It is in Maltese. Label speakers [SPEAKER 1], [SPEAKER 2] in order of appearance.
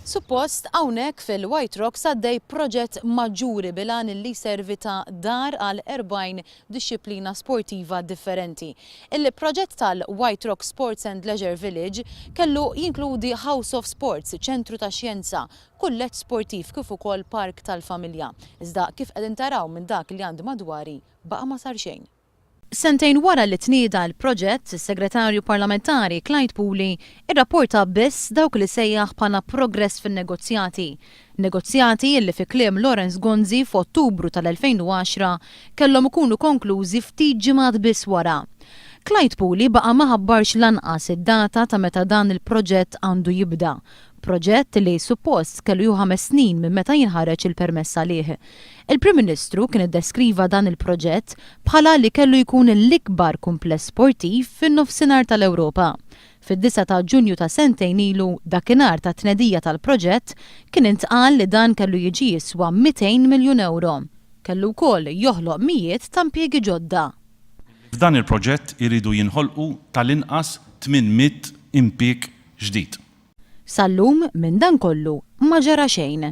[SPEAKER 1] Suppost hawnhekk fil-White Rocks għaddej proġett maġġuri bil-għan li jservi ta' dar għal 40 dixxiplina sportiva differenti. Il-proġett tal-White Rock Sports and Leisure Village kellu jinkludi House of Sports, ċentru ta' xjenza, kulleġġ sportiv kif ukoll park tal-familja. Iżda kif qegħdin taraw minn dak li għandi madwari, baqa' ma sar xejn. Sentejn wara li tnieda l-proġett, is-Segretarju Parlamentari Clyde Puli rrapporta biss dawk li sejjaħ bħala progress fin-negozjati. Negozjati li fi kliem Lawrence Gonzi f'Ottubru tal-2010 kellhom ikunu konklużi ftit ġimgħat biss wara. Clyde Puli baqa' ma ħabbarx lanqas id-data ta' meta dan il-proġett għandu jibda. Proġett li suppost kellu jieħu ħames snin minn meta jinħareġ il-permess għalih. Il-Prim Ministru kien iddeskriva dan il-proġett bħala li kellu jkun l-ikbar kumpless sportiv fin-Nofsinhar tal-Ewropa. Fid-disgħa ta' Ġunju ta' sentejn ilu, dakinhar tat-tnedija tal-proġett, kien intqal li dan kellu jiġi jiswa 200 miljun ewro. Kellu wkoll joħloq mijiet ta' impjiegi ġodda.
[SPEAKER 2] F'dan il-proġett iridu jinħolqu tal-inqas 800 impieg ġdid.
[SPEAKER 1] Sal-lum, minn dan kollu, ma ġara xejn.